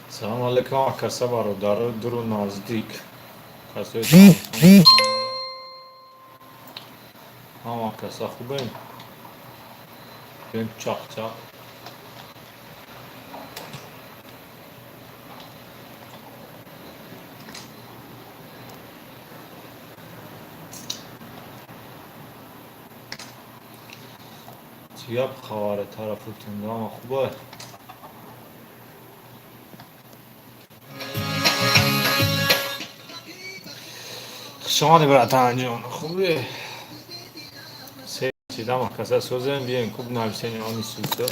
Салому алейкум, акаса, бародаро дуру наздик, касои тамошо, ҳама каса хубем? Бем, чақ-чақ. Чӣ гап, хабаре тарафутун, ҳама хубе? Хуш омадӣ, братанҷон, хубе? Сидама каса созем, биен, куб нависени они суса.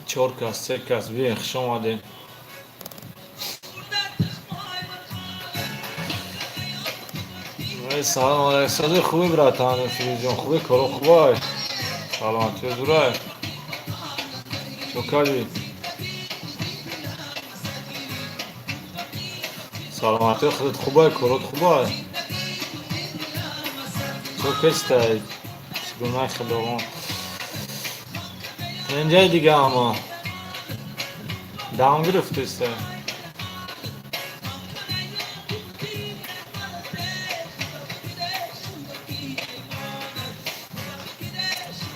Чор кас, се кас, биен, хуш омадем. Салом алейкум, сози, хуби, братан Фирӯзҷон, хуби, коро хубай, саломатиё зурай, чо кардӣ? Саломатиё худат хубай, корот хубай, чо кестай? Гунаи худованд, инҷаи дига ама дам гирифтеста.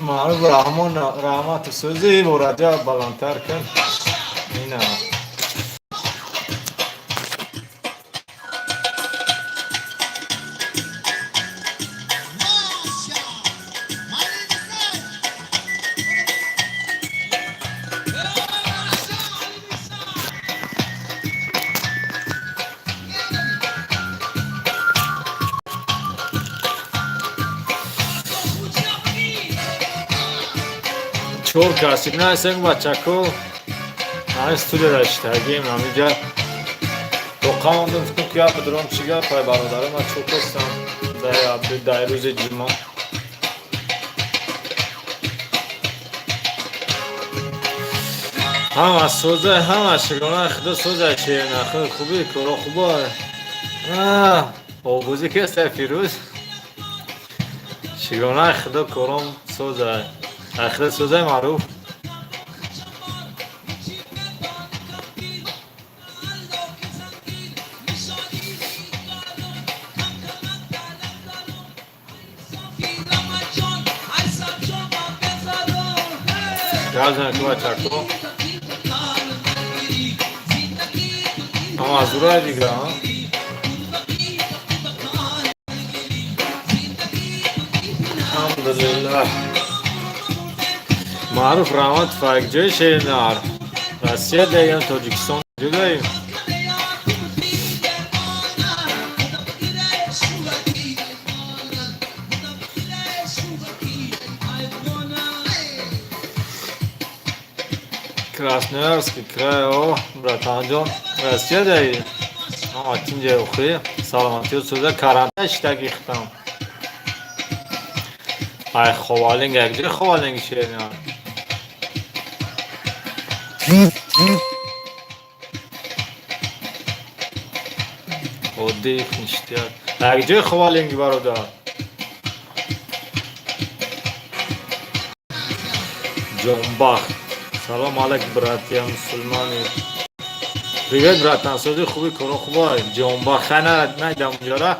Маъруф Раҳмон раҳмату сӯзи ибораҷа баландтар кун ина. Чор кас насем, бачако, ҳамин студияда иштагим, ҳаминҷа тоқа мондум, фикр ки гап бидурам, чӣ гапай, бародаро, ман чо кестам дар рӯзи ҷумъа. Ҳама созай, ҳама шукрона худо, созай, шернахи, хуби, коро хуба, обозӣ кестай, Фирӯз? Шукронаи худо, кором созай, ахират созай, Маъруф. Гап ку, бачако, ҳама зурай дига. Алҳамдулиллаҳ. Маъруф Раҳматов, ҷои шеринар, Россия даем, Тоҷикистон ҷудаем? Красноярский край. О, братанҷон, Россия даи, тинҷа охи, саломатиё сӯза, карантин иштаги хитам. Ай Ховалинг, якҷои Ховалинги, шеринар? Оддӣ ништяк, якҷои Ховалинги, бародар. Ҷонбахт, салом алейк, братья мусулмани. Привет, братан, сози, хуби, коро хубай? Ҷонбахт, хай, найдам унҷора.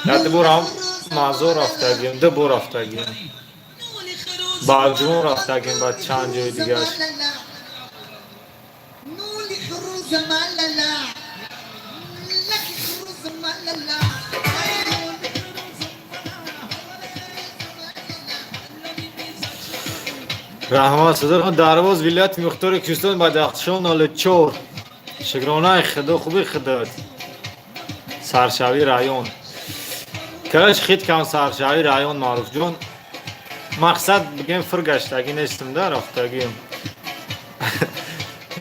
Яте борам Мазор рафтагим, ду бор рафтагим, Балҷумон рафтагим, ба чанд ҷои дигаш. Раҳмат, садо. Дарвоз, вилояти мухтори Кӯҳистони Бадахшон, 04. Шукронаи худо, хуби худат? Саршавӣ район каш хит кам, саршавӣ район, Маъруфҷон. Мақсад бигем, фир гаштагӣ нестим да, рафтагим.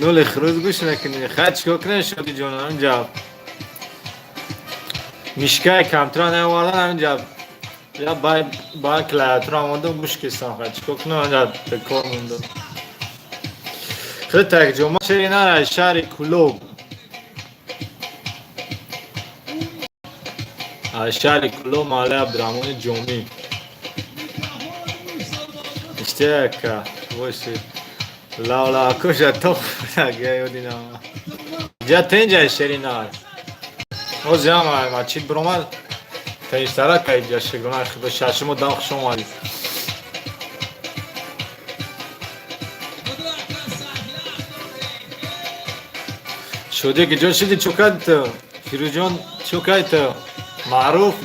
Нули хурӯз гӯш мекунӣ, хай, чикор кунем, Шодиҷон? Ҳаминҷа мишкаи камтара наовардан, ҳаминҷа я бай клавиатура мондам, гӯш кистам, хай, чикор кунам, ҳаминҷа бекор мондам. Хеле такҷома шери нара, шаҳри Кулоб, аз шаҳри Кулоб, маҳаллаи Абдураҳмони Ҷомӣ. Иштияка воши. Лавлавакоша тоқ ёдинама. Ҷа тенҷай, шеринар. Ҳозирам мачид биромад, тенҷтара кайҷа. Шукронаи худо, шашумо дам. Хуш омадӣ. Шудӣ, ки ҷо шуди? Чӯ кардӣ ту, Фирӯзҷон? Чӯ кардӣ ту? Маъруф,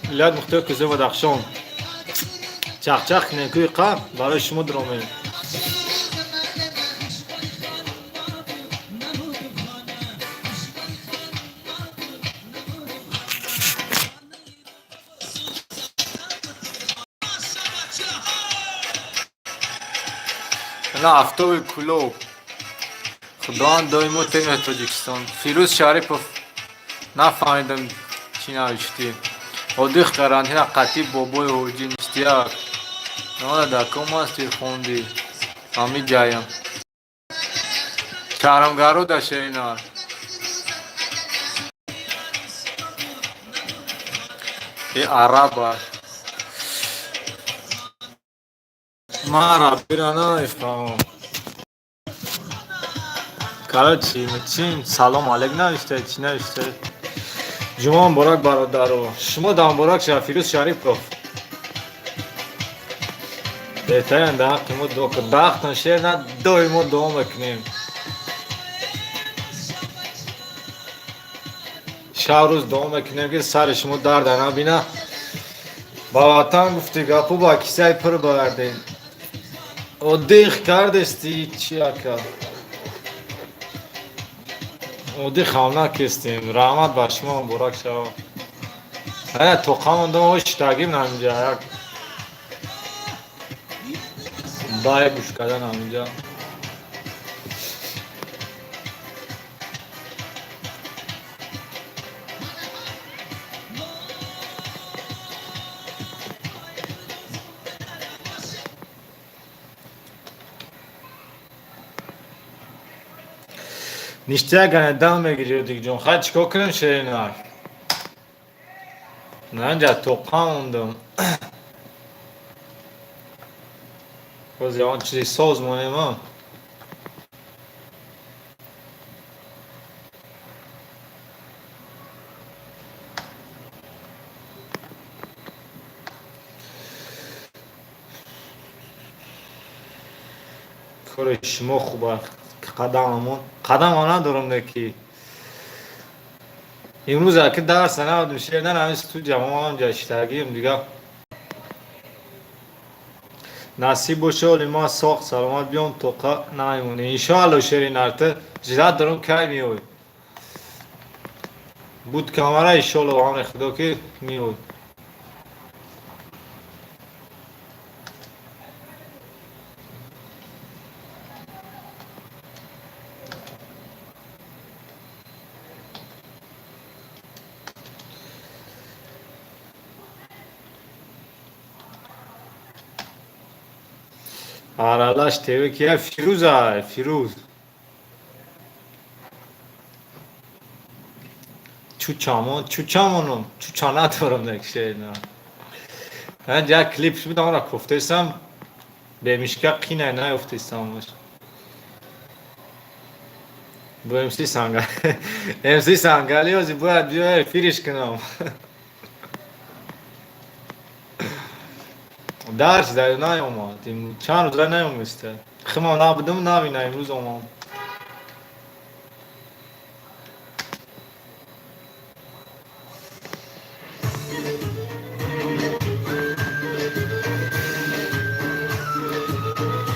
вилоят мухтори Кӯҳистони Бадахшон. Чахчах кунем, кӯи қа барои шумо дуромем. На автоби Кулоб. Худованд доимо теми Тоҷикистон. Фирӯз Шарипов, нафаҳмидам, чӣ навиштӣ. Одих карантина қатъи бобои ҳоҷӣ ништияк. Нода дар ком ҳастӣ, хонди? Ҳами ҷаям. Чарамгаруда, шеринар. И араба. Ман арабиро намефаҳмам. Короче, чин салом алейк навишта, чӣ навишта? Ҷумъа муборак, бародаро. Шумо да муборак шава, Фирӯз Шарипов. Беҳтарин дар ҳаққи мо дуо кун. Бахтон шер на, доимо дуо мекунем. Шаб рӯз дуо мекунем, ки сари шумо дарда набина. Ба ватан гуфти гапу ба кисаи пур бардем. Оддих кардести чи, ака? Оддих ҳам накестем. Раҳмат ба шумо, муборак шава. Ана тоқамон дома шитагим ҳаминҷа, як бай гӯш кардан ҳаминҷа. Ништяк, ана дам мегири, Одикҷон. Хай, чӣ кор кунем, шеринар? Наинҷа тоқа мондам. Боз ягон чизи соз монем, а? Кори шумо хуба. Қадамамон қадамам надорам, не ки имрӯз аки дарса набудем, шердан, ҳамин студия мо ҳамҷа шитагием дига. Насиб боша, оли ма соқ саломат биём, тоқа намемонем, иншоалло. Шеринарта ждать дорам, кай меой? Буд камара, иншоалло, ҳамри худо ки меой. Аралаш ТВ кия? Фирӯза, Фирӯз. Чучамон, чучамоном, чуча надорам, некшена. Як клип буд, онро кофтаистам, бемишка қинай наёфтаистам. Бо МС Санга. МС Сангали ози бояд биёя, фириш кунам. Дарс дар наёмад. Чанд рӯза наёместа. Химам набудам, навина имрӯз омад.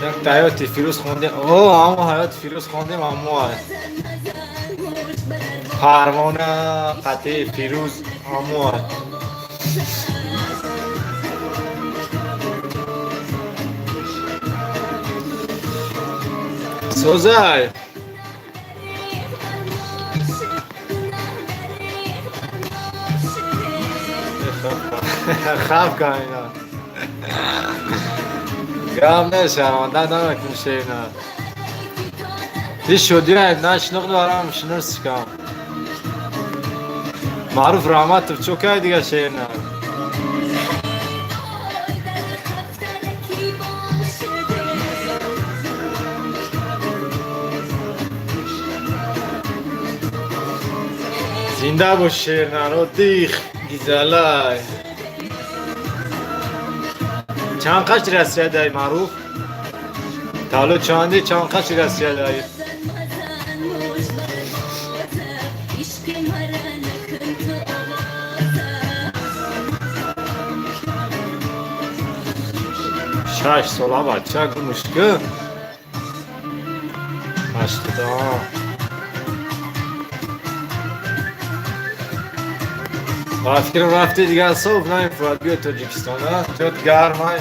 Як ҳаёти Фирӯз хондем. О, ҳамо ҳаёти Фирӯз хондем, ҳамо Парвона қатъи Фирӯз ҳамо. Созай. Хав кайна. Гап не, шарманда намекун, шерина. Ти шудия нашинохт барам, шиносикам. Маъруф Раҳматов чо кай дига, шерина? Зинда бош, шернаро дих гизалай. Чанд қашти Россия дай, Маъруф? Тавлуд чанди, чанд қашти Россия дай? Мазан, муш барбоза, ишқи мара накун ту овоза. 6 сола бача гумушку ҳаштода. Ба фикрам, рафти дигар сол намефурад, биё Тоҷикистон, а ҷот гармай,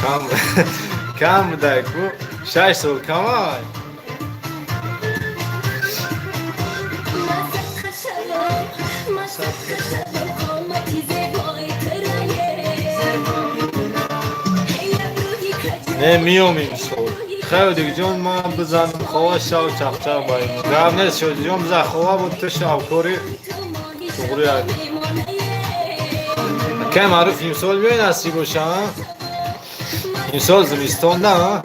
кам кам будай ку, 6 сол камай. Масадқа шавам, масадқа шавам, қомати зебои тирае. Эй абрӯи каҷа. Не, миём имсол. Хеле дигҷон, ман бизанам хова, шав чақчақ ба ин гап нест. Шодиҷон, бизан хова, бо ту шавкори туғри. Акай Маъруф, имсол биёй, насиб боша, а? Имсол зимистон да, а?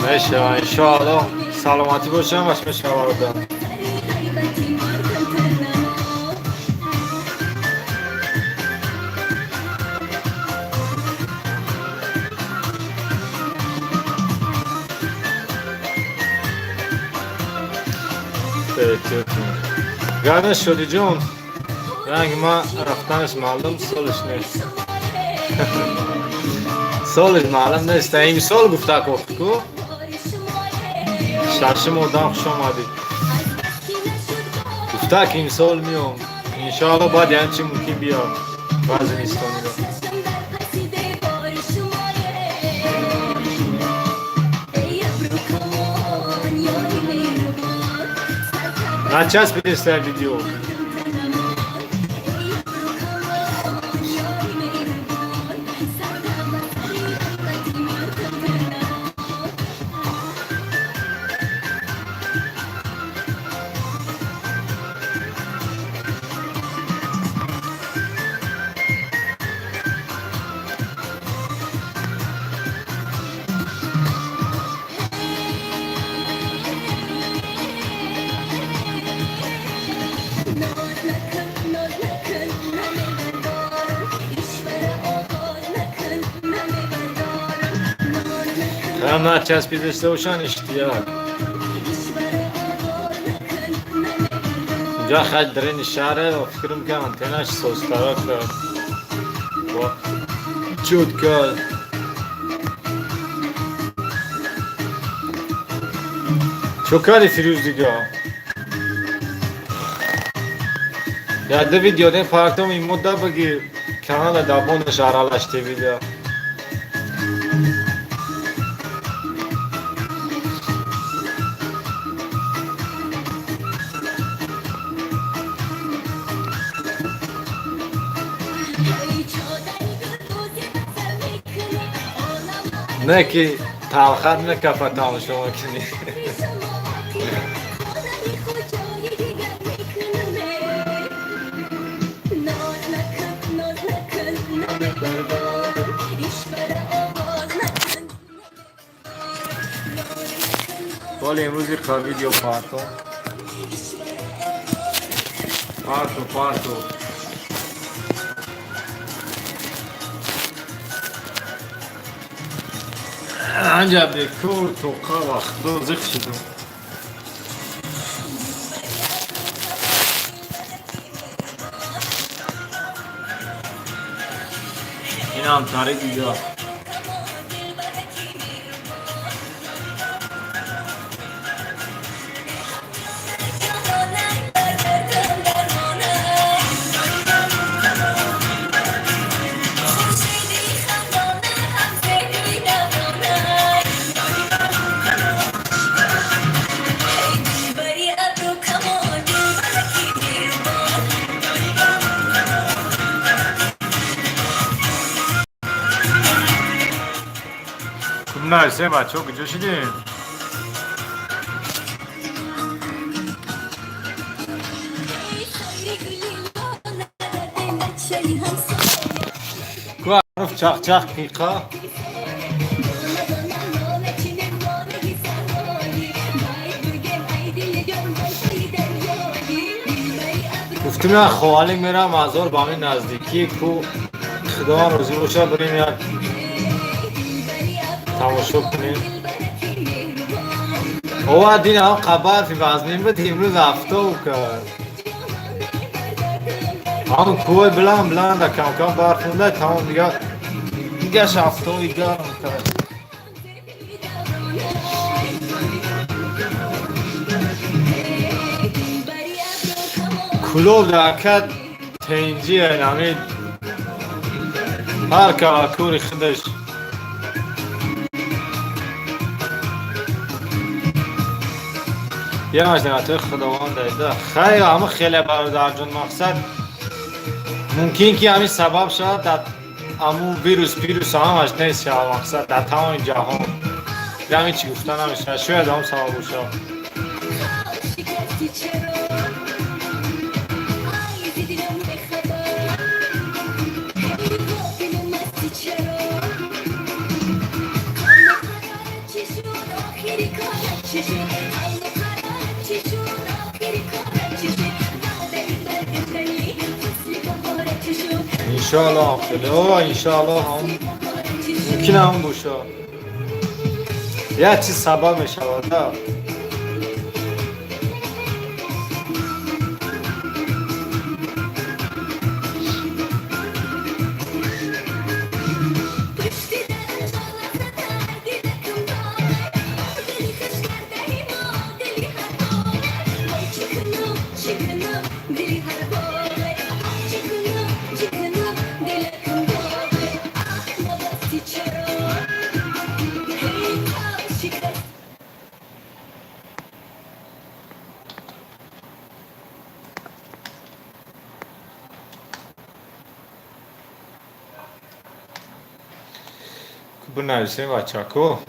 Мешава, иншоалло, саломатӣ бошам, аш мешава, бародар. Гап нест, Шодиҷон, ранги ман рафтанаш маълум, солиш нест, солиш маълум нест. Имсол гуфта ку шашум одам, хуш омадӣ. Гуфта ки имсол миём, иншоалло, баъд яъне чи мумкин биё ба зимистониро. Начаспидеста видео. Ҳам начаспидеста бошан, иштияк. Инҷа хай дрени шаҳре, фикр мекунам, антеннаш созтара кард, ҷуд кард. Чо кардӣ, Фирӯз, дига? Яде видео дем партом ин мудда баги канала дабонаш аралаш тв да. Не ки талхат мекафа, тамошо мекунӣ. Боли имрӯзи қа видео партом. Парту, парту. Анҷа бекор тоқа вақтдо зиқ шудум. Инам тари дига. Хуб, се бачаҳо, куҷо шидем? Чақ-чақ qiqa. Гуфтим, як хоҳалӣ мерам мазор ба ҳамин наздикӣ ку, Худованд розӣ бошад, бирем, як тамошо кунем. Ова дин ҳам барфи вазнин буд, имрӯз афтоб кард. Ҳамн кӯҳои биланд биланда камкам барф монда, тамом, дига дигаш афтоби гарм кард. Кӯлоб дар тенҷи ҳамин ҳар кори худаш. Ямаш неъматҳои Худованд дайда. Хайр, ҳама хеле, бародарҷон, мақсад, мумкин ки ҳамин сабаб шавад, дар аму вирус пирус ҳамаш нест шавад, мақсад, дар тамоми ҷаҳон. Ҳамин чӣ гуфта намешавад, шояд ҳам сабаб бошад. Иншоаллоҳ, хеле о, иншоаллоҳ, ҳам мумкин ҳам бошад, як чиз сабаб мешавад да. Бинависем, бачако.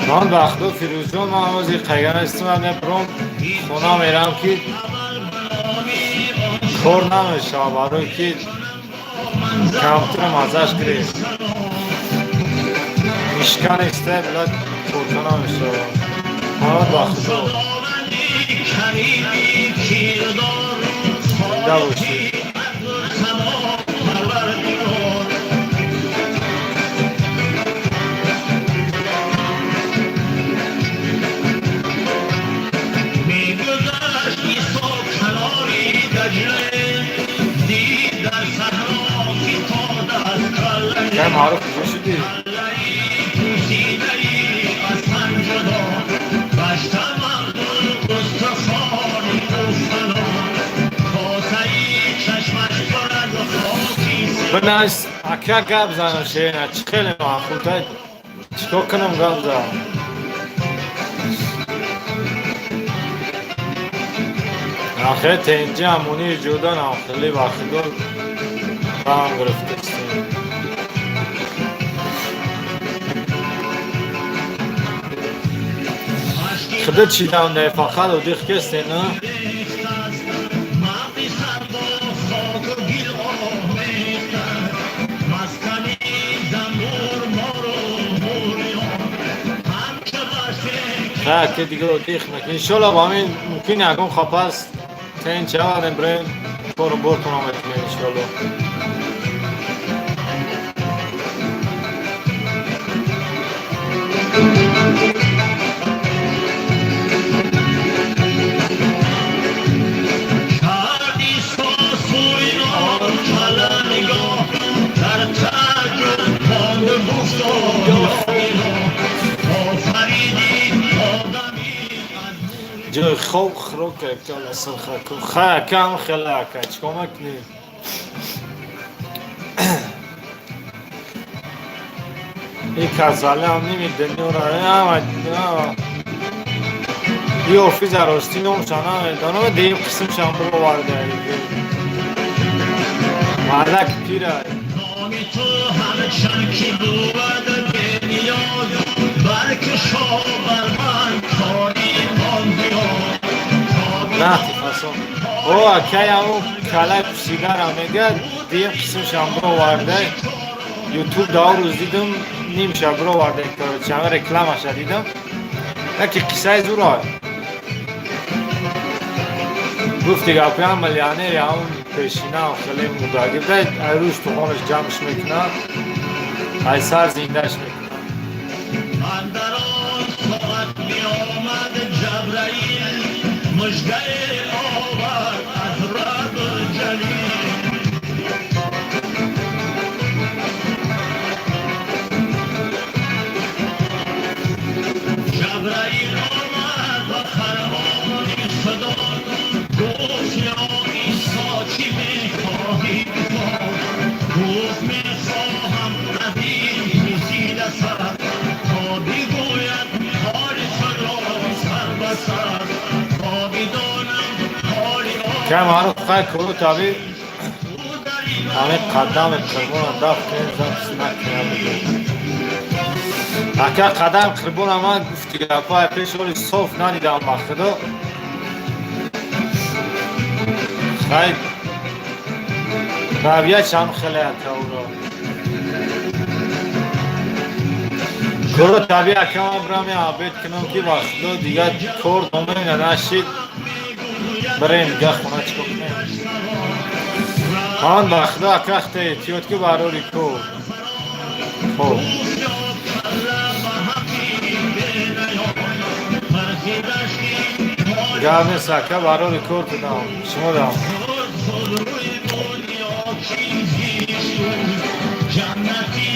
Ман ба худо, Фирӯзҷон, ман ҳозир қайганастимам, мебурам хона, мерам ки кор намешавад, барое ки камтарам азаш гирифт. Мишка неста, билад, корка намешавад. Ҳамат ба худо. Зинда бошед. Кай маъруф, куҷо шудӣ? Бинавис, ака, гап занам, шерина, чӣ хеле маъқулта, чикор кунам, гап занам? Ахе, тенҷи амонии ҷудан хеле ба худо баҳам гирифтастем. Худо чидам не, фақат одиқ кестен, на? Ха, ки дига одиқ накун. Иншолло, ба ҳамин мумкин ягон хапас тен чавадем, бирем, кору бортона мекунем, иншолло. Ҷои хоб, хӯрок кала сирхаку. Ха, кам хела, ака, чикор мекунӣ? Ин касалиам ними дунёра ҳама и офиза ростӣ номша намедонам, дигим қисмшам бироварда. Мардак пира. Номи ту ҳамчун ки бувад бениёз, баркушо бар ман кори он биёд. Нахти фасон. О, акай, аму калай пусидара мега, дим қисмшам бироварда. Ютуб да рӯз дидам, нимша бироварда, короче, ама рекламаша дидам. Яки қиссаи зура. Гуфти гапиам, миллионери ҳамун пешина хеле мудаги буда, ай рӯз тухонаш ҷамъш мекунад, ай сар зиндаш мекунад. Андар он соат биомад Ҷабраил, муждае овард аз Раб Ҷалил. Ҷабраил омад ба фармони Худо, гуфт: ё Исо, чӣ мехоҳӣ бихоҳ? Гуфт: мехоҳам аз ин пӯсида сар, то бигӯяд ҳоли худро сар ба сар, то бидонам ҳоли Кай маъруф, хай, кору таби ӯ дар ин ҳаме қадами Қурбона дафт кунем, запись накунам. Ака, қадам Қурбона, ман гуфти гапҳои пеш оли соф надидам, ба худо. Хай, равия чам хеле, ака, уро. Кору таби, ака, ман бирам обед кунам, ки ба худо дигар кор домена нашид. Бирем дига хона, чикор кунем? Ман ба худо, ака, хте эҳтиёт ки барори кор. Хоб. Гап нест, ака, барори кор кунам. Шумо дам. Ҷаннати.